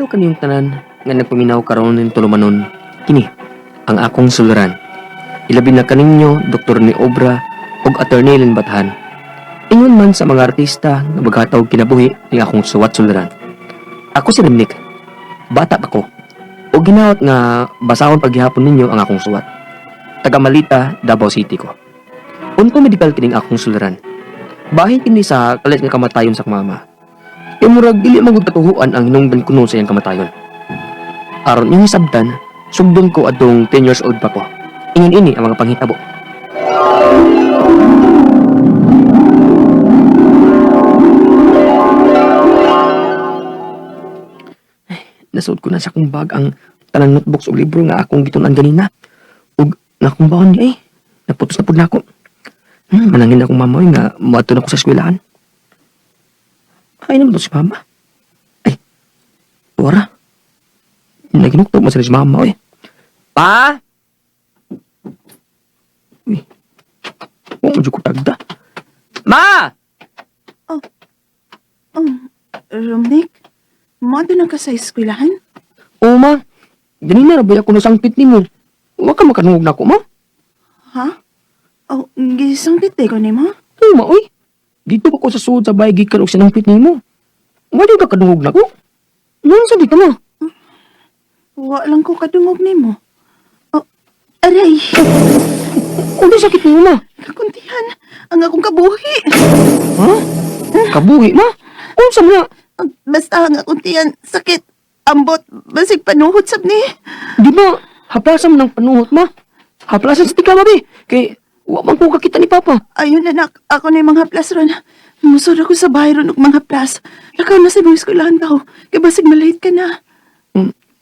Hello kaniyong tanan nga nagpaminaw karon ning tulumanon. Kini ang akong suluran. Ilabi na kaninyo Dr. ni Obra ug Attorney Lynn Bathan. Ingon man sa mga artista nga maghataw kinabuhi ning akong suwat suluran. Ako si Rimnik. Bata pa ko. Ug ginaot nga basahon paghihapon ninyo ang akong suwat. Taga Malita, Davao City ko. Unto medical kining akong suluran. Bahin kini sa kalit nga kamatayon sa mama. Kay murag dili man gud katuhuan ang hinungdan kuno sa iyang kamatayon. Aron inyong hisabtan, sugdon ko adtong 10 years old pa ko. Ingon ini ang mga panghitabo. Ay, nasuod ko na sa akong bag ang tanang notebooks ug libro nga akong gitun-an ganina. Ug nakong baon niya eh. Naputos na pud nako. Manangin akong mama oy, nga moadto na ko sa eskwelahan. Ay naman to si mama. Ay, wara. Naginuktok mo sila si mama, oy. Pa! Uy. Huwag mo dyan ko tagda. Ma! Oh, Romnick, moadto na ka sa eskwelahan? Oo, ma. Ganina ra ba ako nasangpit nimo? Huwag ka makanungog na ako, ma. Ha? Oh, gisangpit ko nimo? Oo, ma, oy. Dito pa ko sa suod sa bahay gikan og sinangpit nimo. Wala ka kadungog na ko. Noon sa dito, ma. Wa lang ko kadungog nimo. Oh, aray, Unsa sakit nimo, ma? kakuntihan ang akong kabuhi. Ha? Kabuhi, ma? Unsa man na? Basta ang akong tiyan, sakit, ambot, basig panuhot sab ni. Di ba, haplasan mo ng panuhot, ma? Haplasan sa tika, babi. Kay, wa man ko kakita ni Papa. Ayun anak, ako na yung mga plas ron. Musod ako sa bahay ron og mga plas. Lakaw na sa imong eskwelahan daw. Kay basig malate ka na.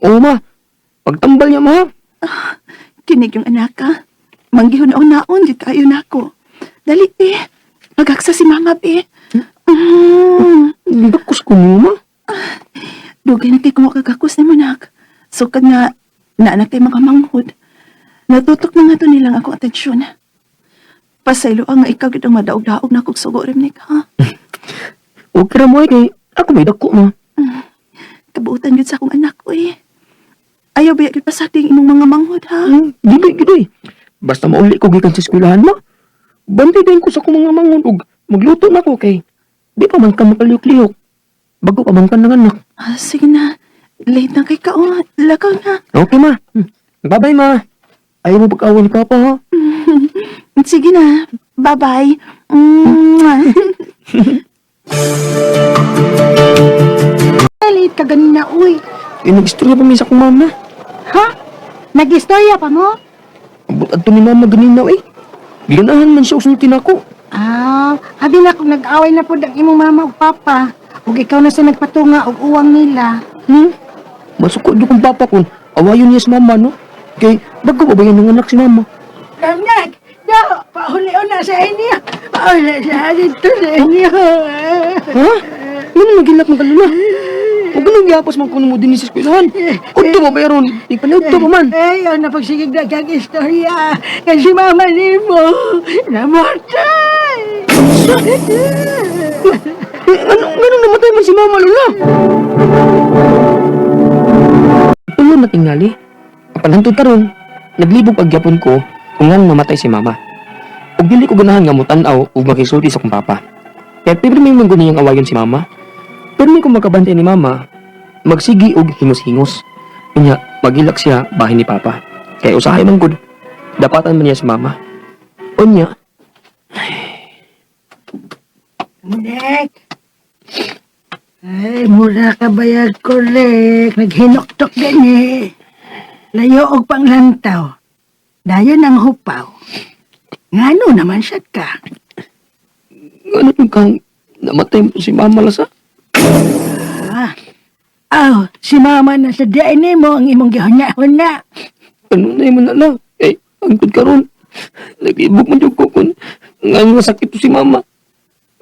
Oo, ma. Pagtambal niya, ma. Kinig yung anak ka. Manggihon-naon, gid kayo nako. Dali, be. Magaksa si mama, be. Gakos ko niyo, ma. Dugay na kay kumakagakos ni Monak. Sukad nga, naanak kay mga manghod. Natutok na nga to nilang akong atensyon. Pasaylo ang nga ikaw gid ang madaog-daog na kog sugo rin ha. Okay ra mo, eh, kay ako may dako, ma. Kabuutan gid sa akong anak ko eh. Ayaw ba gid pasakti ang imong mga manghod ha. Dili, gid eh. Basta mauli ko gikan sa eskwelahan, ma. Bantay din ko sa akong mga mangon ug magluto na ko kay di pa man ka makalihok-lihok. Bago pa man ka nanganak. Ah, sige na. Late na kay ka oh. Lakaw na. Okay, ma. Bye-bye, ma. Ayaw mo pag-away ni Papa, ha? Sige na. Bye-bye. Mwah. Late ka ganina, uy. Eh, nag-istorya pa mi sa akong mama. Ha? Nag-istorya pa mo? Abot adto ni mama ganina, eh. Giganahan man siya og sulti nako. Ah, abi na kung nag-away na po ang imong mama ug papa. Ug ikaw na sa nagpatunga og uwang nila. Masuko jud kong papa kun awayon niya si mama, no? Kay bago pa ba yan ng anak si mama? Lamnag! Do, pahulion na sa inyo. Pauli sa dito sa inyo. Ha? Ano nagilak ng kalula? Huwag nang gihapos man kuno mo din sa eskwelahan. Udto pa ba yaron? Di pa pa man. Ay, na pagsigig na kang istorya. Kasi mama ni mo, namatay. Eh, ano, ano namatay man si mama, Lola? Tulo na tingali. Apan hantod karon, naglibog pagyapon ko kung nganong namatay si mama. Ug dili ko ganahan nga motan-aw ug makisulti sa akong papa. Kaya pirmi man gud niyang awayon si mama. Pirmi ko makabantay ni mama, magsigi og hingos-hingos. Unya, magilak siya bahin ni papa. Kaya usahay man gud, dapatan man niya si mama. Unya, Nek. Ay, mura ka bayag ko, Lek. Naghinoktok din eh. Layo og panglantaw. Dayon ang hupaw. Ngano naman siya ka? ano tong kang namatay mo si mama lasa? Ah. Aw, si mama na sa diay nimo ang imong gihuna-huna. Ano na mo na lang. Eh, hangtod karon. Nag-ibog man jud ko kun nga nga sakit to si mama.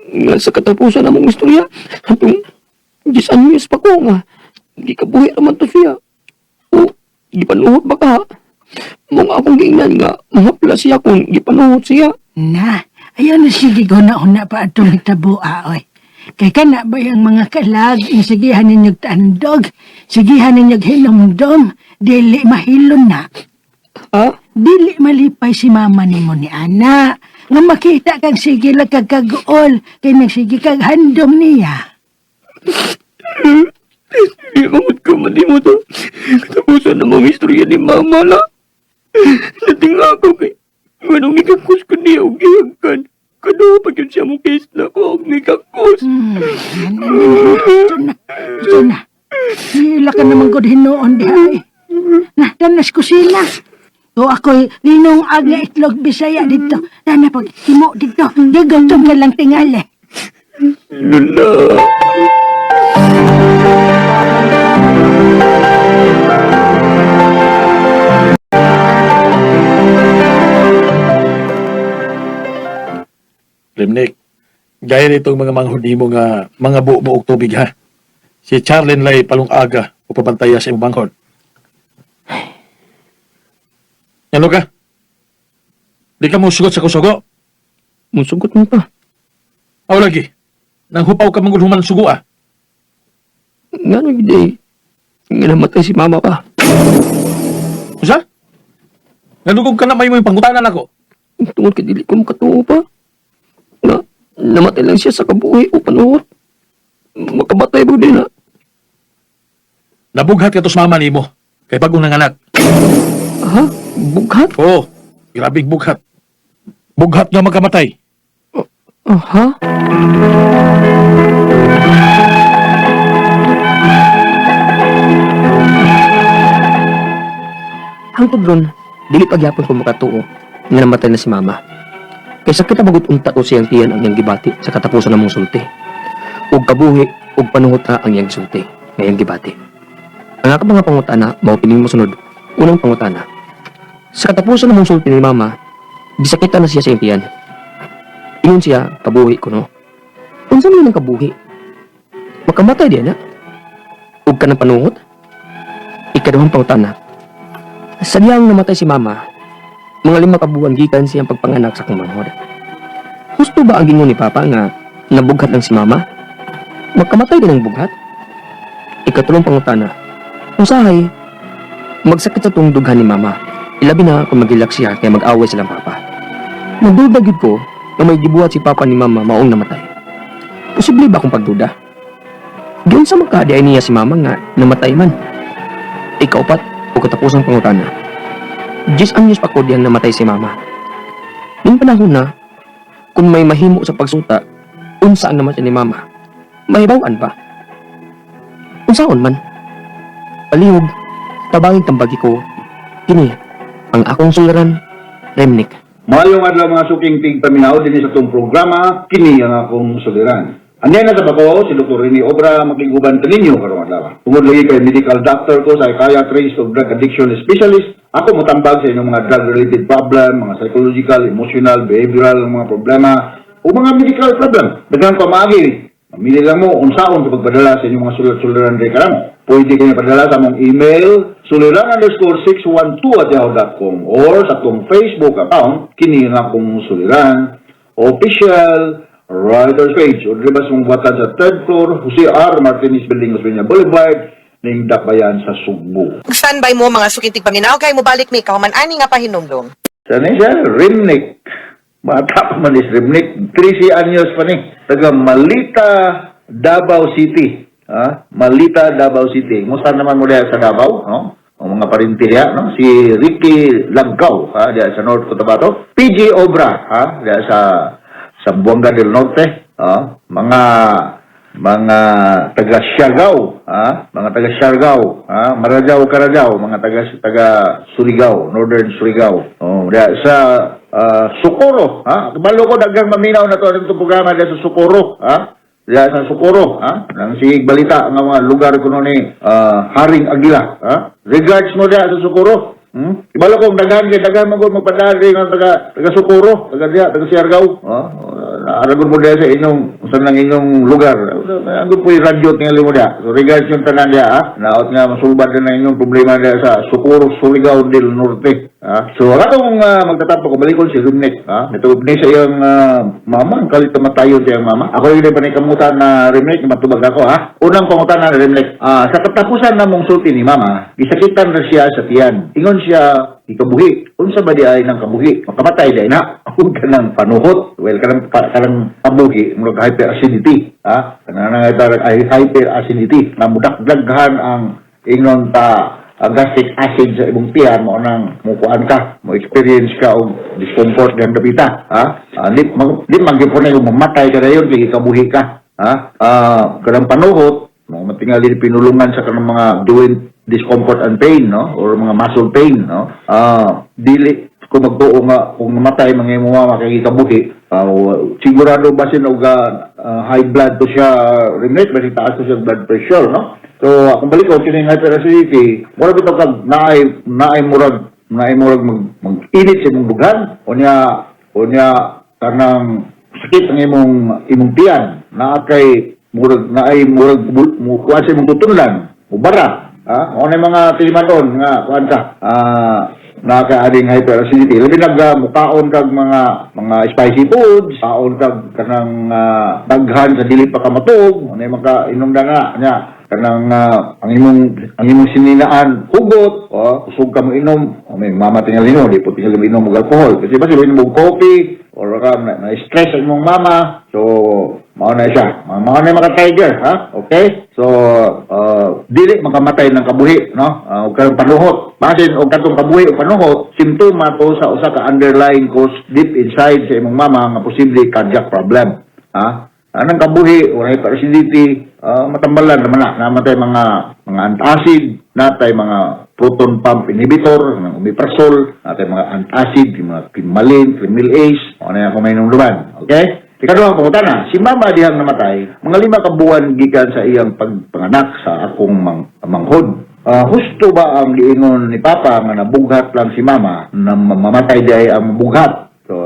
Nga sa katapusan namong istorya, atong 10 anyos pa ko nga gikabuhi raman to siya. O, gipanuhot ba ka? Mga akong giingnan nga, mahapla siya kung gipanuhot siya. Na, ayaw na sige huna-huna pa atong hitabua, oy. Kay kana ba yung mga kalag, yung sigihan ninyog tandog, sigihan ninyog hinumdom, dili mahilon na. Ha? Dili malipay si mama nimo ni ana. Nga makita kang sige lang kag kaguol, kay nagsige kag handom niya. Hindi kamot ka man mo to. Katapusan ng mga istorya ni mama la. Natinga ako kay nganong nikakos ko niya og gihagkan. Kano pa yun siya mo case na ko og nikakos. Ito na, ito na. Hila ka naman gud hinuon diha eh. Na, tanas kusina. O ako'y linong ag nga itlog Bisaya dito. Dana pag himo dito. Gigutom ka lang tingali. Lula. Remnik, gaya nitong mga manghod nimo nga mga buo mo og tubig ha. Si Charlene lay palung aga o pabantaya sa imong manghod. Ano ka? Di ka mo sugot sa kusugo? Musugot mo pa. Aw lagi. Nang hupaw ka manggol human sugo ah. Ngano gid eh. Nga namatay si mama pa. Usa? Ngalugog ka na may mo yung pangutanan ako. Tungod kay dili ko makatuo pa. Na namatay lang siya sa kabuhi o panuot. Makabatay ba din na? Nabughat ka to sa mama nimo. Kay bagong nanganak. Ha? Bughat? Oo, grabing bughat. Bughat nga magkamatay. Aha? Hangtod ron, dili pagyapon ko makatuo nga namatay na si mama. Kay sakit na bagot unta to siyang tiyan ang iyang gibati sa katapusan namong sulti. Ug kabuhi ug panuhot na ang iyang sulti nga iyang gibati. Ang akong mga pangutana mao kining mosunod. Unang pangutana. Sa katapusan namong sulti ni mama, gisakitan na siya sa iyang tiyan. Ingon siya, kabuhi ko no. Unsa man ang kabuhi? Makamatay di na. Ug ka ng panuhot? Ikaduhang pangutana. Sa diyang namatay si mama, mga 5 ka buwan gikan siyang pagpanganak sa akong manghod. Husto ba ang gingon ni papa nga nabughat lang si mama? Magkamatay din ang bughat? Ikatulong pangutana. Usahay, magsakit sa tong dughan ni mama. Ilabi na kung magilak siya kaya mag-away silang papa. Nagduda gyud ko nga may gibuhat si papa ni mama maong namatay. Posible ba akong pagduda? Giunsa man ka di ay niya si mama nga namatay man. Ikaupat o katapusang pangutana. 10 anyos pa ko diyang namatay si mama. Ning panahon na, kung may mahimo sa pagsuta, unsa ang namatay ni mama? Mahibaw-an ba? Unsaon man? Palihog, tabangin tambagi ko, kini, ang akong suliran, Remnik. Maayong adlaw mga suking tigpaminaw dinhi sa atong programa kini ang akong suliran. Anay na sa bako si Dr. Rene Obra makiguban kaninyo karong adlaw. Tungod lagi kay medical doctor ko, psychiatrist ug drug addiction specialist, ako motambag sa inyong mga drug related problem, mga psychological, emotional, behavioral mga problema o mga medical problem. Daghang pamaagi. Mamili lang mo unsaon sa pagpadala sa inyong mga sulat-suliran diri karon. Pwede kayo padala sa among email suliran_612@yahoo.com or sa atong Facebook account kini nga akong suliran official writers page o diri ba sa mong buhatan sa third floor Jose R. Martinez Building, Osmeña Boulevard, ning Dakbayan sa Sugbo. Standby mo mga sukintig paminaw kay mobalik mi kahuman ani nga pahinumdom. Sa ni siya, Rimnik. Bata pa man is Rimnik. 13 anyos pa ni. Taga Malita, Davao City. Ha? Malita, Davao City. Musta naman mo diha sa Davao, no? Ang mga parinti diha, no? Si Ricky Lagkaw, ha? Diha sa North Cotabato. PG Obra, ha? Diha sa Zamboanga del Norte, ha? Mga taga Siargao, ha? Mga taga Siargao, ha? Marajaw Carajaw, mga taga taga Surigao, Northern Surigao. Oh, diha sa Socorro, ha? Kabalo ko daghang maminaw na to atong programa diha sa Socorro, ha? Diha sa Socorro, ha? Nang sige balita nga mga lugar kuno ni Haring Agila, ha? Regards mo diha sa Socorro. Ibalo ko daghan kay daghan man gud magpadala diri nga taga taga Socorro, taga diha, taga Siargao, ha? Aragon mo diha sa inyong sa nang inyong lugar. Ang po yung radyo tingali mo diha. So regards yung tanan diha ha. Naot nga masulbad na inyong problema diha sa Socorro, Surigao del Norte. Ha? So katong magtatapo ko balikon si Rimnek, ha. Nito ni sa iyang mama, ang kalit matayon sa iyang mama. Ako yung panikamutan na Rimnek, matubag ako ha. Unang pangutan na Rimnek. Ah, sa katapusan na mong sulti ni mama, gisakitan na siya sa tiyan. Ingon siya, ikabuhi. Unsa ba di ay nang kabuhi? Makamatay di ay na. Huwag ka ng panuhot. Well, kanang kabuhi, murag hyperacidity. Ha? Kanang ay hyperacidity. Na mudakdaghan ang ingon ta ang gastric acid sa imong tiyan mo nang mukuan ka, mo experience ka og discomfort ng dapita, ha? Di man gyud na yung mamatay ka dayon kay kabuhi ka, ha? Kanang panuhot mo matingali pinulungan sa kanang mga joint discomfort and pain, no? Or mga muscle pain, no? Dili ko magtuo nga kung namatay mga imong mama kay kabuhi, sigurado basin og high blood to siya, Rimnet, basin taas to siya blood pressure, no? So, kung balik ko, kining hyperacidity, mura bitaw kag naay murag mag init sa imong dughan, unya kanang sakit ang imong tiyan, naa kay murag naay murag mo kuan sa imong tutunlan, mubara, ha? Mao na yung mga tilimanon nga kuan ka. Naa ka ading hyperacidity. Labi nag mukaon kag mga spicy foods, kaon kag kanang daghan sa dili pa ka matuog, ano yung maka inom na nga nya kanang ang imong sininaan hugot, oh, kusog ka mo inom, oh, may mama tingali no, di po tingali mo inom og alcohol. Kasi ba sila inom og coffee or ka na stress ang imong mama. So mao na siya. Mao na yung mga tiger, ha? Okay? So, dili makamatay ng kabuhi, no? Og kanang panuhot. Basin og katong kabuhi o panuhot, simptoma to sa usa ka underlying cause deep inside sa imong mama nga posible cardiac problem. Ha? Anang kabuhi or hyperacidity, matambalan naman na. Namatay mga antacid, natay mga proton pump inhibitor, mga omeprazole, natay mga antacid, yung mga Crimalin, Crimil Ace, ano yung kung may duman. Okay? Ikaduhang pangutana, si mama dihang namatay, mga 5 ka buwan gikan sa iyang pagpanganak sa akong manghod. Husto ba ang giingon ni Papa nga nabughat lang si mama na mamatay di ay ang bughat? So,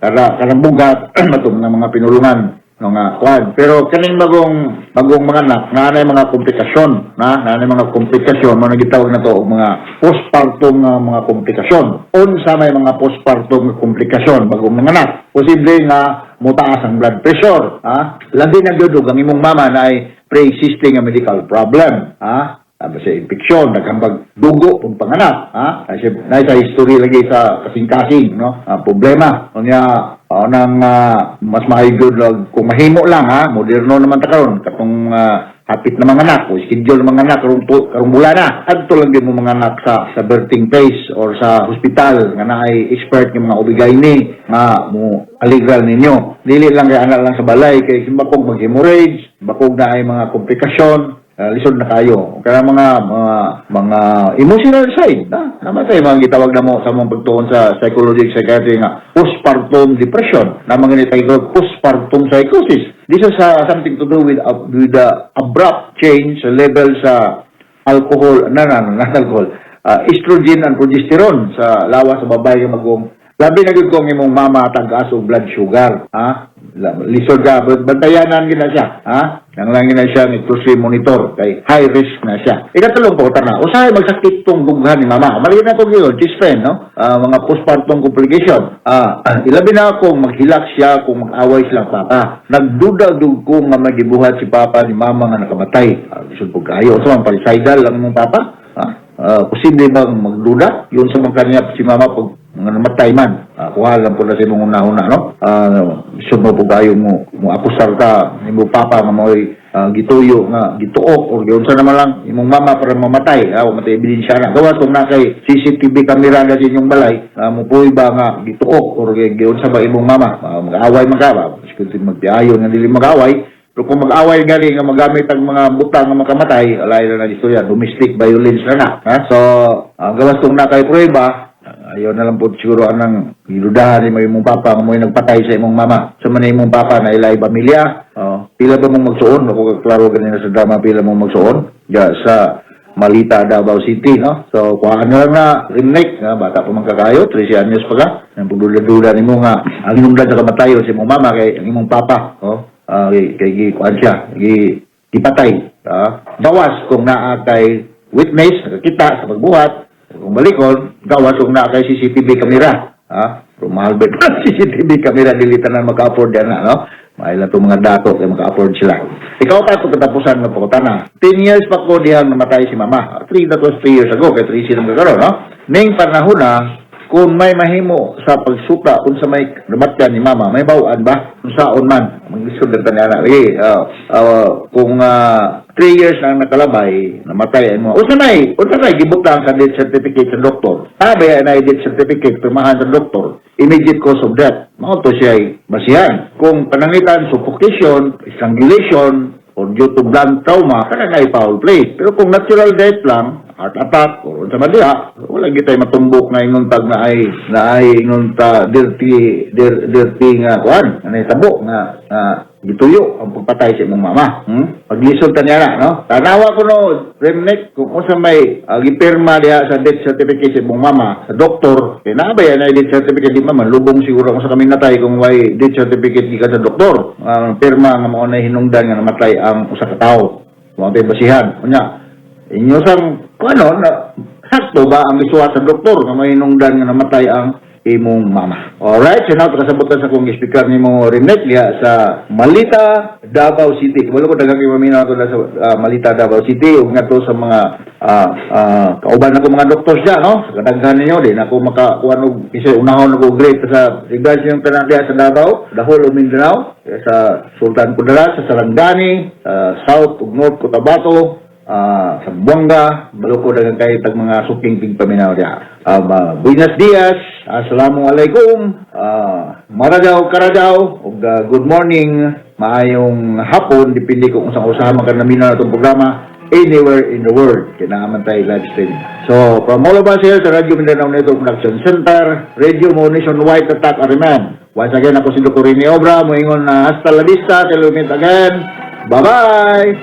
kanang bughat, matong nga mga pinulungan no nga kwan. Pero kaning bagong bagong mga anak na nay mga komplikasyon, na nay mga komplikasyon mo gitawag na to og mga postpartum nga mga komplikasyon. Unsa may mga postpartum nga komplikasyon bagong mga anak? Posible nga motaas ang blood pressure, ha? Labi na gyud og ang imong mama na ay pre-existing nga medical problem, ha? Tapos sa infeksyon, naghambag dugo kung panganak, ha? Kasi na sa history lagi sa kasing-kasing, no? Problema. Unya, nang mas maayo gyud kung mahimo lang ha, moderno naman ta karon katong hapit na mga anak o schedule ng mga anak karong bulan na. Adto lang din mo mga anak sa birthing place or sa hospital nga naay expert ng mga OB-GYN nga mo aligral ninyo. Dili lang kay anak lang sa balay kay bakog mag-hemorrhage, bakog na ay mga komplikasyon, lisod na kayo. Kaya mga emotional side, na namatay mga gitawag na mo sa mga pagtuon sa psychology, psychiatry nga postpartum depression, na mga nitawag postpartum psychosis. This is something to do with the abrupt change sa level sa alcohol, na na na, not alcohol, estrogen and progesterone sa lawas sa babae nga magong. Labi na gyud kung imong mama tag-as og blood sugar, ha? Lisod ka, bantayanan gid na siya, ha? Nang lang gid na siya ni closely monitor kay high risk na siya. Ikatulong po na, usahay magsakit tong dughan ni mama. Mali na ko gyud, chest pain, no? Mga postpartum complication. Ilabi na kung maghilak siya, kung mag-away silang papa. Nagduda dug ko nga magibuhat si papa ni mama nga nakamatay. Lisod po kayo. Unsa man parricidal lang imong papa? Ha? Posible bang magduda? Yun sa mga kanya si mama pag mga namatay man. Kuha lang po na sa imong una-una, no? Lisod mo po kayo mo akusar ka nimo papa nga mo'y gituyo nga gituok or giunsa naman lang imong mama para mamatay, ha, wa matay ebidensya na. Gawas kung na kay CCTV camera na sa inyong balay, mo ba nga gituok or giunsa ba imong mama, mag-away man ka ba, kung magpiayon nga dili mag-away. Pero kung mag-away gani nga magamit ang mga butang nga makamatay, alay na na istorya, domestic violence na na. Ha? So, ang gawas kung na kay pruweba, ayaw na lang po siguro anang gidudahan ni imong papa nga mo'y nagpatay sa imong mama. Sa man imong papa na ilay pamilya, oh, pila ba mong magsuon? Ako klaro ganina sa drama, pila mong magsuon? Ya, sa Malita, Davao City, no? So, kuhaan na lang na, Rimnek, nga, bata pa man kakayo, 13 anyos pa ka. Ang pagduda-duda nimo nga, ang hinungdan sa kamatayon si imong mama kay ang imong papa, oh, kay gi kuhaan siya, gi gipatay. Gawas kung naa kay witness, nakakita sa pagbuhat, kung balikon, gawas kung naa kay CCTV camera. Pero mahal ba ito CCTV camera, dili tanan maka-afford yan na, no? Mahal na itong mga dato, kaya maka-afford sila. Ikaw pa ito katapusan ng pangutana. 10 years pa ko dihang namatay si mama. 3, that was 3 years ago, kay 3 silang kakaroon, no? Ning panahon na, kung may mahimo sa pagsuka kung sa may namatyan ni mama, may bawaan ba? Kung saon man, maglisod lang tani ana. Lagi, kung 3 years na ang nakalabay, namatay ay mo. Unsa may gibutang sa death certificate sa doktor? Ah, ba na death certificate pirmahan sa doktor? Immediate cause of death. Mao to siya ay basihan. Kung pananglitan suffocation, strangulation, or due to blunt trauma, kana na foul play. Pero kung natural death lang, heart attack or unsa man diha, wala gyud tay matumbok nga ingon tag na ay ingon ta dirty dirty nga kuan, anay tabo nga nga gituyo ang pagpatay sa imong mama. Paglisod ta niya na, no? Tanawa ko no, Remnek, kung unsa may gipirma diha sa death certificate sa imong mama, sa doktor, kay naa ba yan ay death certificate di man lubong siguro kung sa kami natay kung way death certificate gikan sa doktor. Ang pirma nga mao na hinungdan nga namatay ang usa ka tawo. Mao tay basihan. Unya, inyo sang kung ano, na, sakto ba ang gisuwat sa doktor nga may hinungdan nga namatay ang imong mama? Alright, so now kasabutan sa kong speaker nimo, Remnek, diha sa Malita, Davao City. Kabalo ko daghang kay maminaw ato sa Malita, Davao City ug ngadto sa mga kauban nako mga doctors diya, no? Sa kadaghan ninyo di na ako makakuan og bisay unahon ako great sa regards yung tanan diha sa Davao, the whole of Mindanao, sa Sultan Kudarat, sa Sarangani, sa South ug North Cotabato, sa Buanga, baluko daghang kay tag mga suking tigpaminaw diha. Buenos dias, assalamualaikum, maradaw karadaw, ug good morning, maayong hapon, depende kung unsang usaha man ka naminaw atong programa anywhere in the world. Kaya naman tayo live stream. So, from all of us here sa Radyo Mindanao Network Production Center, Radio Mo Nationwide Tatak Ariman. Once again, ako si Dr. Rene Obra, moingon na hasta la vista, till we meet again. Bye-bye!